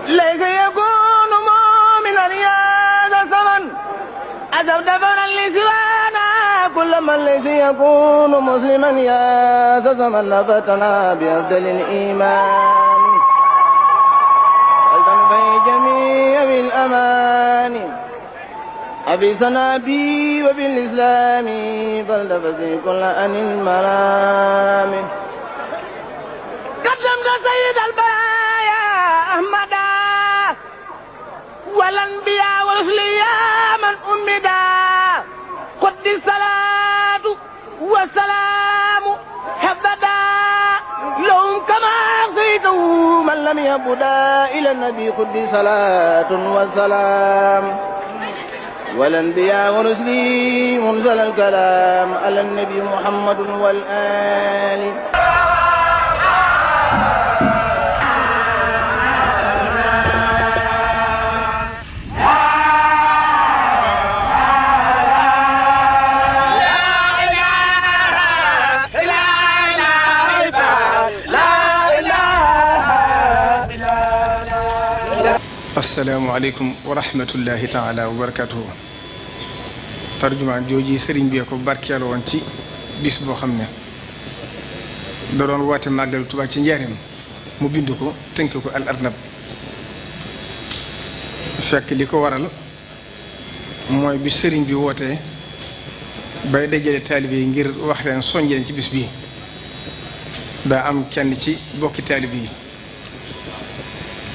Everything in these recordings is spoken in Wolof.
ليس يكون مؤمنا يا ذا الزمن أزف دفنا لسوانا كل من ليس يكون مسلما يا ذا الزمن نبتنا بأفضل الإيمان فلتنفي جميع بالأمان أبيسنا بي وبالإسلام فلتفزي كل أن المرام قدمت سيد البرايا أحمدا والأنبياء والرسل يا من أمدا قد الصلاة والسلام حفظا لهم كما أعطيته من لم يبدا إلى النبي قد صلاة والسلام والأنبياء ورسلي منزل الكلام على النبي محمد والآل asalaamaaleykum wa rahmatullahi taala wa barakatuhu tarjumaan jooji sëriñ bi ko barkeel woon ci bis boo xam ne da doon woote màggal Tuubaa ci njaareem mu bind ko tënk ko al arnab fekk li ko waral mooy bi sëriñ bi wootee bay dajale taalibe yi ngir wax leen soññ leen ci bis bii daa am kenn ci bokki taalibe yi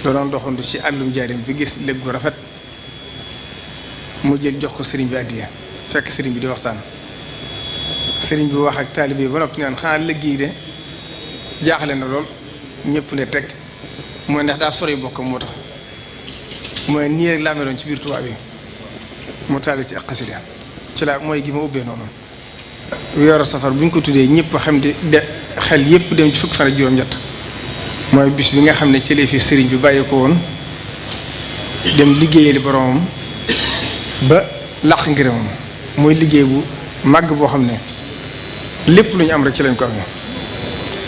da doon doxandu ci àllum njaareem bi gis lëg gu rafet mu jël jox ko sëriñ bi àddiya fekk sëriñ bi di waxtaan sëriñ bi wax ak taalibe ba noppi naan xanaa lëg yi de jaaxle na lool ñëpp ne teg mooy ndax daa sori bokkam moo tax mooy nii rek laa meloon ci biir Tuubaa bi mu taali ci ak xasida ci la mooy gi ma ubbee noonu weeru safar bu ñu ko tuddee ñëpp xam de xel yëpp dem ci fukki fan ak juróom-ñett mooy bis bi nga xam ne ci fi sëriñ bi bàyyi ko woon dem liggéeyali boromam ba laq ngërëmam mooy liggéey bu màgg boo xam ne lépp lu ñu am rek ci lañ ko amee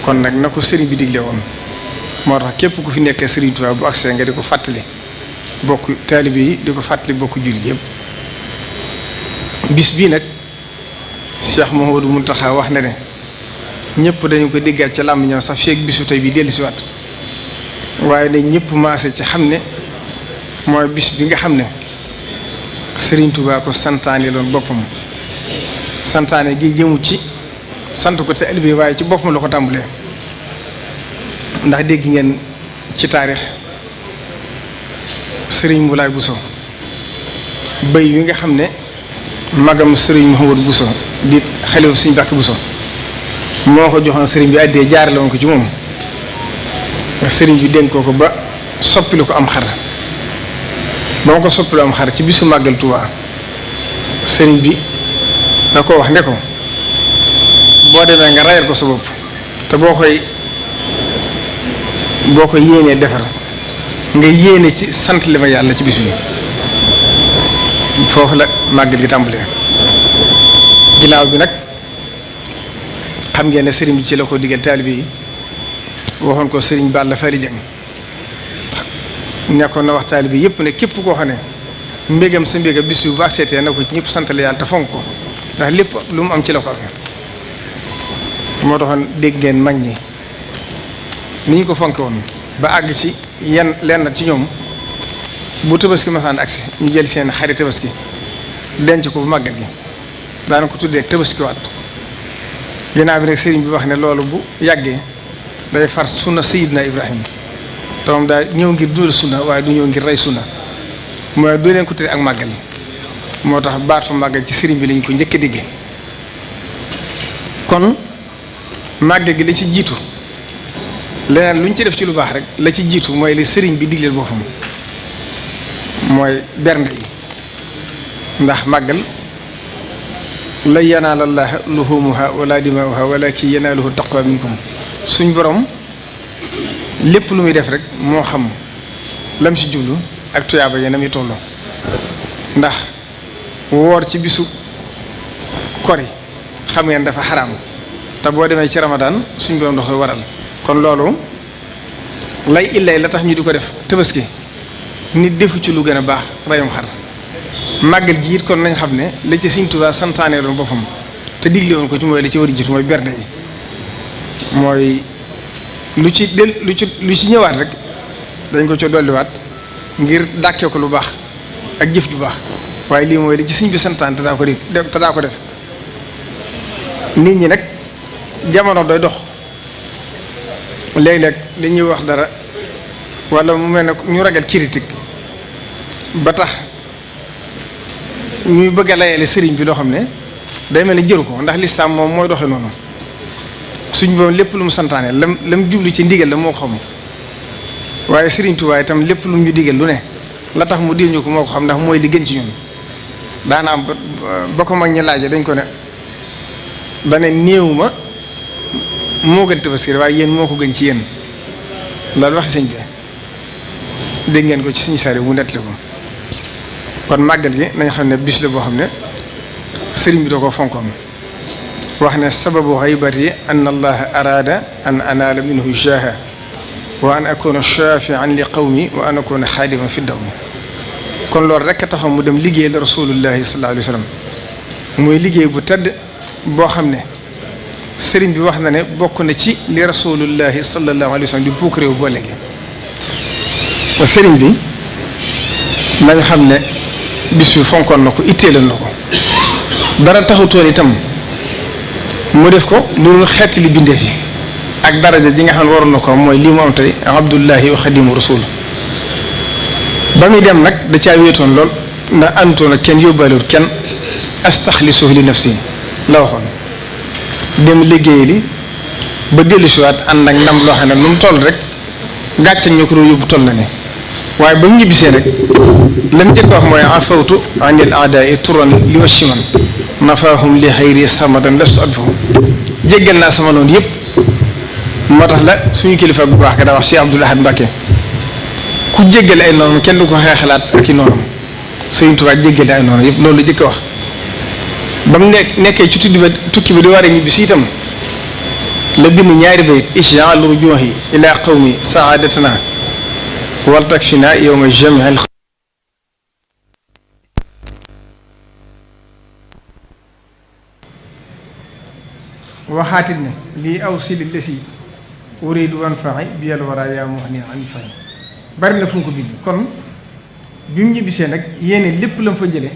kon nag na ko sëriñ bi digle woon moo tax képp ku fi nekkee sëriñ Tuubaa bu agsee nga di ko fàttali bokk taalibe yi di ko fàttali bokk jullit yëpp bis bii nag Cheikh Mouhamadou Mountakha wax na ne ñëpp dañu ko déggaat ca làmb ñoo sax feek bisu tey bi dellusiwaat waaye ne ñëpp maase ci xam ne mooy bis bi nga xam ne Sëriñ Tuubaa ko santaane loon boppam santaane gi jëmu ci sant ko te alibi waaye ci boppam la ko tàmbalee ndax dégg ngeen ci taarix Sëriñ Moulay Bousso bëy wi nga xam ne magam Sëriñ Mouhamadou Bousso di xalifa Sëriñ Mbàkke Bousso moo ko joxoon sëriñ bi àddee jaarale woon ko ci moom sëriñ bi dénk ko ba soppilu ko am xar ba ma ko soppilu am xar ci bisu màggal Tuubaa sëriñ bi da ko wax ne ko boo demee nga rayal ko sa bopp te boo koy yéenee defar nga yéene ci sant li ma yàlla ci bis bi foofu la màggal gi tàmbalee ginnaaw bi nag xam ngeen ne sëriñ bi ci la ko digal taalibe yi waxoon ko sëriñ Balla Fari Jeng nekkoon na wax taalibe yëpp ne képp koo xam ne mbégam sa mbéga bis bu baax seetee na ko ñëpp santale yàlla te fonk ko ndax lépp lu mu am ci la ko amee moo taxoon dégg ngeen mag ñi ni ñu ko fonke woon ba àgg ci lenn ci ñoom bu tabaski masaan agsi ñu jël seen xari tabaski denc ko bu màggal gi daana ko tuddee tabaski waat ginnaaw bi nag sëriñ bi wax ne loolu bu yàggee day far sunna Sayyidina Ibrahima te moom daa ñëw ngir dundal sunna waaye du ñëw ngir rey sunna mooy du leen ko tuddee ak màggal moo tax baatu màggal ci sëriñ bi lañu ko njëkk a digge kon màggal gi la ci jiitu leneen lu ñu ci def ci lu baax rek la ci jiitu mooy li sëriñ bi digleel boppam mooy bernde yi ndax màggal la yanaala llaaha luhumuha wala dimaa'uha walakin yanaaluhu taqwa minkum suñ borom lépp lu muy def rek moo xam lam ci jublu ak tuyaaba yi na muy tolloo ndax woor ci bisu kori xam ngeen dafa xaraam te boo demee ci ramadaan suñ borom da koy waral kon loolu lay illay la tax ñu di ko def tabaski nit defu ci lu gën a baax rayum xar màggal gi it kon nañ xam ne la ci Sëriñ Tuubaa santaane doon boppam te digle woon ko ci mooy la ci war a jiitu mooy bernde yi mooy lu ci ñëwaat rek dañ ko ci dolliwaat ngir dàkkee ko lu baax ak jëf ju baax waaye lii mooy li ci Sëriñ bi santaane te daa ko def nit ñi nag jamono doy dox léeg-léeg dañuy wax dara wala mu mel ne ñu ragal critique ba tax ñuy bëgg a layale sëriñ bi loo xam ne day mel ne jëru ko ndax lislaam moom mooy doxe noonu suñ boom lépp lu mu santaane lam jublu ci ndigal la moo ko xam waaye Sëriñ Tuubaa itam lépp lu mu ñu digal lu ne la tax mu diil ñu ko moo ko xam ndax mooy li gën ci ñun daanaam ba ko mag ñi laaje dañ ko ne dane néew ma moo gën Tabaski waaye yéen moo ko gën ci yéen loolu waxi sëñ bi dégg ngeen ko ci suñu saari mu nettali ko kon màggal gi nañ xam ne bis la boo xam ne sëriñ bi da ko fonkoon wax ne sababu xaybati an allaha araada an anaala minhu jaaha wa an akuna shafian li qawmi wa an akuna xaadiman fi dawmi kon loolu rekk taxaw mu dem liggéey la rasulullahi sallallahu alayhi wa sallam muy liggéey bu tedd boo xam ne sëriñ bi wax na ne bokk na ci li rasulullahi sallallahu alayhi wa sallam di puuk réew boo léegi sëriñ bi nañ xam ne bis bi fonkoon na ko itteeloon na ko dara taxutoon itam mu def ko loolu xeeti li bindee fi ak daraja ji nga xam ne waroon na ko mooy lii mu am tey abdullahi wa xadimu rasul ba muy dem nag da caa wéetoon lool ndax àndutoon ak kenn yóbbaalewul kenn astaxlisuhu li nafsi la waxoon dem liggéey li ba dellusiwaat ànd ak ndam loo xam ne nu mu toll rek gàcce ñoo ko doon yóbbu toll na ne waaye ba mu ñibbisee rek lan njëkk wax mooy afawtu anil aadaai turan li washiman nafaahum li xayri samadan lastu adfahum jéggal naa sama noonu yëpp moo tax la suñu kilifa bu baax ga daa wax Cheikh Abdoul Ahad Mbacké ku jéggale ay noonu kenn du ko xeexalaat ak i noonam Sëriñ Tuubaa jéggale ay noonu yëpp loolu la jëkk wax ba mu nekkee ci tukki bi di war a ñibbisi itam la bind ñaari bayit ij'al rujuhi ila qawmi saadatana wal takfina yawma jami'il waxaatit ne lii aw sili lesi uridu wanfa'i bi yàlla war a yaa mu wax ni an fay bari na fu mu ko bind kon bi mu ñibbisee nag yéene lépp la mu fa jële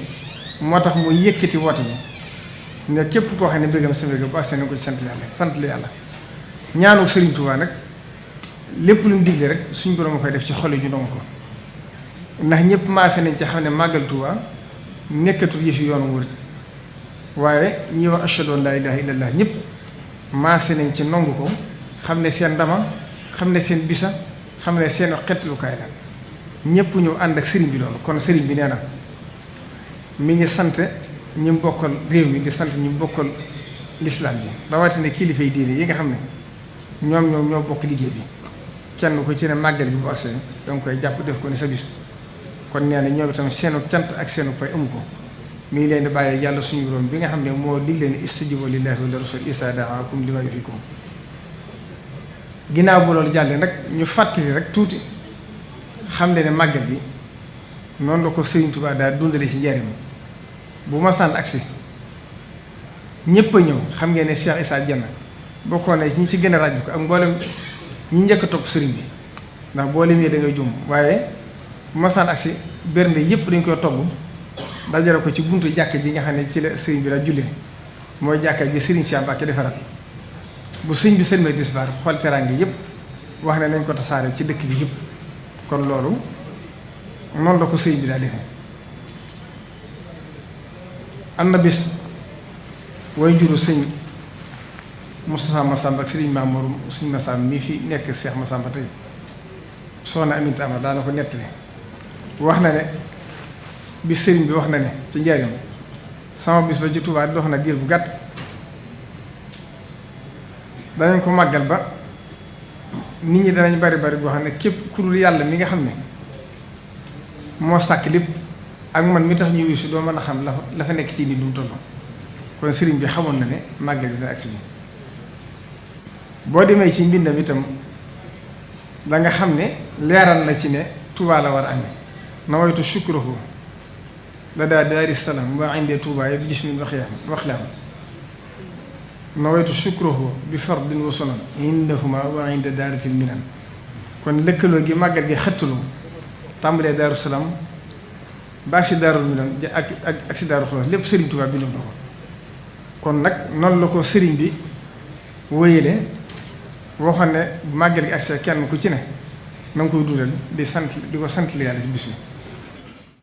moo tax mu yëkkati woote bi ne képp koo xam ne mbégam sa mbégam bu agsee na ko ci sant la yàlla ñaanu Sëriñ Tuubaa nag lépp lu mu digle rek suñ borom a koy def ci xol yi ñu doon ko ndax ñëpp maase nañ ci xam ne màggal Tuubaa nekkatul yëfi yoonu murit waaye ñi wax ashhadu an laa ilaaha illallaah ñëpp maase nañ ci nangu ko xam ne seen ndama xam ne seen bisa xam ne seen xettalukaay la ñëpp ñëw ànd ak sëriñ bi loolu kon sëriñ bi nee na mi ngi sant ñi mu bokkal réew mi di sant ñi mu bokkal lislaam bi rawatina kilifa yi diine yi nga xam ne ñoom ñoo bokk liggéey bi kenn ko ci ne màggal bi bu agsee danga koy jàpp def ko ni sa bis kon nee na ñoom itam seenu cant ak seenu pay amu ko mi ngi leen di bàyyee yàlla suñu borom bi nga xam ne moo digle ne istajibu lillahi wa rasul isa daakum lima yuhyikum ginnaaw bu loolu jàllee nag ñu fàttali rek tuuti xam ne màggal bi noonu la ko Sëriñ Tuubaa daal dundale ci njariñ bu ma sànn agsi ñëpp a ñëw xam ngeen ne Cheikh Issa Dieng bokkoon na ñi ci gën a ràññu ko ak mboolem ñi njëkk a topp sëriñ bi ndax boo limee da ngay jum waaye bu ma sànn agsi bernde yëpp dañ koy togg dajale ko ci buntu jàkk ji nga xam ne ci la sëriñ bi la jullee mooy jàkka ji Sëriñ Cheikh Mbacké defaral bu sëriñ bi sëlmee tisbaar xool teraange yëpp wax ne nañ ko tasaare ci dëkk bi yëpp kon loolu noonu la ko sëriñ bi daa defee am na bis way juru sëñ Moustapha Massamba ak sëriñ Mamour sëñ Massamba mii fi nekk Cheikh Massamba tey soxna Aminta Ama daana ko nettali wax na ne bi sëriñ bi wax na ne ci njaarim sama bis ba ci Tuubaa dox na diir bu gàtt danañ ko màggal ba nit ñi danañ bari boo xam ne képp ku dul yàlla mi nga xam ne moo sàkk lépp ak man mi tax ñu wisu doo mën a xam la fa nekk ci nit du mu toll kon sëriñ bi xamoon na ne màggal bi dana agsi bi boo demee ci mbindam itam da nga xam ne leeral na ci ne Tuubaa la war a amee nawaytu shukruhu ladaa daari salaam wa inde Tuubaa bi jismin waxlaam nawaytu shukruhu bi fardin wa sunan indahuma wa inde daaratil minan kon lëkkaloo gi màggal gi xëttaloo tàmbalee Daaru Salaam ba si Daarul Minan ak si Daaru Xudoos lépp Sëriñ Tuubaa bi ko kon nag noonu la ko sëriñ bi wéyale boo xam ne màggal gi ak kenn ku ci ne na nga koy dundal di ko sant yàlla ci bis bi